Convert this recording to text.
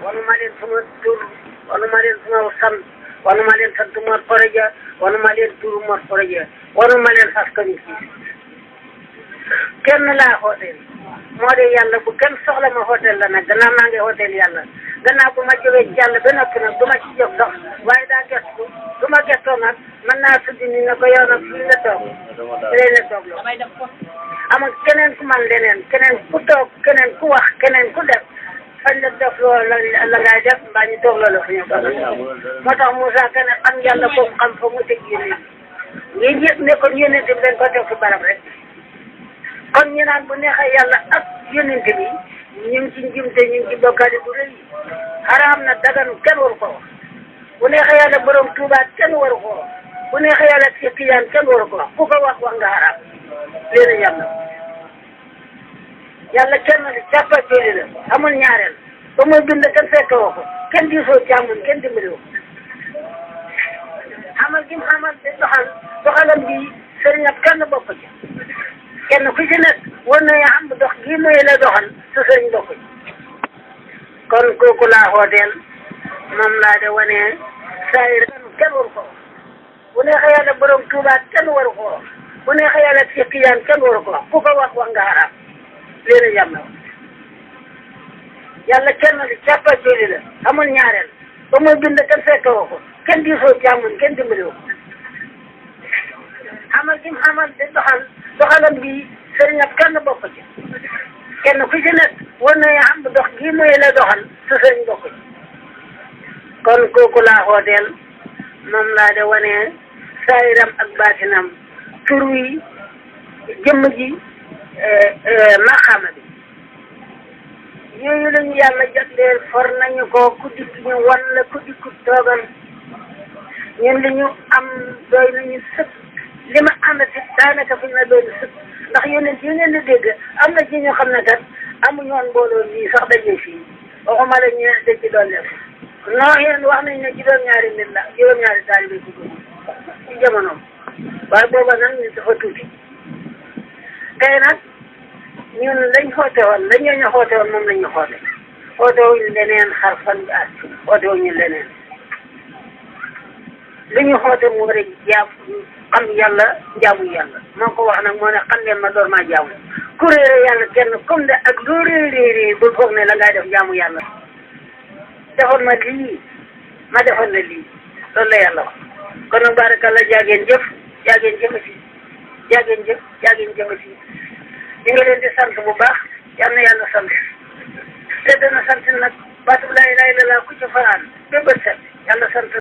wanuma leen sama tur wanuma leen sama sant wanuma leen sant Mor Faraja wanuma leen turu Mor Faraja wanuma leen askan wi kenn laa xooteel moo de yàlla bu kenn soxla ma xooteel la nag gannaaw maa ngi xooteel yàlla gannaaw bu ma jógee ci yàlla ba noppi nag du ma ci jóg dox waaye daa gestu du ma gestoo nag mën naa tudd ni ne ko yow nag fii la toog fii la toog loo amul keneen ku man leneen keneen ku toog keneen ku wax keneen ku def fañ la def loo la ngay def mbaa ñu toog loola fu ñu ko moo tax Moussa Kane xam yàlla boobu xam fa mu teg yéene ngi yëg ne kon yónnente bi dañ ko teg fi barab rek kon ñu naan bu neexee yàlla ak yónnente bi ñu ngi ci njumte ñu ngi ci bokkaale bu rëy xaraam na dagan kenn waru ko wax bu neexee yàlla borom Tuuba kenn waru ko wax bu neexee yàlla ci Tijaan kenn waru ko wax ku ko wax wax nga xaraam léegi yàlla kenn càppaacoli la amul ñaareel ba muy bind kenn fekk woo ko kenn diisoo càmmoñ kenn dimbali woo xamal gi mu xamal te doxalam bi sëriñ ab kenn bokk ci kenn ku ci nekk war na xam dox gii mooy la doxal sa sëriñ bokk ci kon kooku laa xooteel moom laa de wane saa yi kenn waru ko bu neexee yàlla borom Tuuba kenn waru ko wax bu neexee yàlla ci Tijaan kenn waru ko wax ku ko wax wax nga xaraam léegi yàlla kenn càppaacoli la amul ñaareel ba muy bind kenn fekk woo ko kenn diisoo càmmoñ kenn dimbali woo xamal gi mu xamal te doxalam bi sëriñ ab kenn bokk ci kenn ku ci nekk war na xam dox gii mooy la doxal sa sëriñ bokk ci kon kooku laa xooteel moom laa de wane saayiram ak baatinam tur wi jëmm ji maqaama bi yooyu lañu yàlla jagleel for nañu ko ku dikk ñu wan la ku dikku toogal ñun li ñu am doy nañu sëkk li ma amati daanaka fi na doy na sëkk ndax yonent yi ngeen di dégg am na ci ñoo xam ne kat amuñu woon mbooloo nii sax daje fii waxuma la ñu dañ ci doon def non yéen wax nañ ne juróom-ñaari nit la juróom-ñaari taalibe ci jamonoom waaye booba nag ñu dafa tuuti tey nag ñun lañ xoote woon la ñu xoote woon moom lañ ñu xoote xoote wuñu leneen xarfan bi at xoote wuñu leneen li ñu xoote moo rek jaam xam yàlla jaamu yàlla moo ko wax nag moo ne xam leen ma door maa jaamu ku réere yàlla kenn comme de ak loo réeréerée bul foog ne la ngay def jaamu yàlla defoon ma lii ma defoon na lii loolu la yàlla wax kon nag barakalla jaageen jëf jaageen jëfati jaageen jëf jaageen jëfati ñu ngi leen di sant bu baax yal na yàlla sant te dana sant nag baatu laa ilaaha illallaah ku ci fanaan ba bët set yàlla sant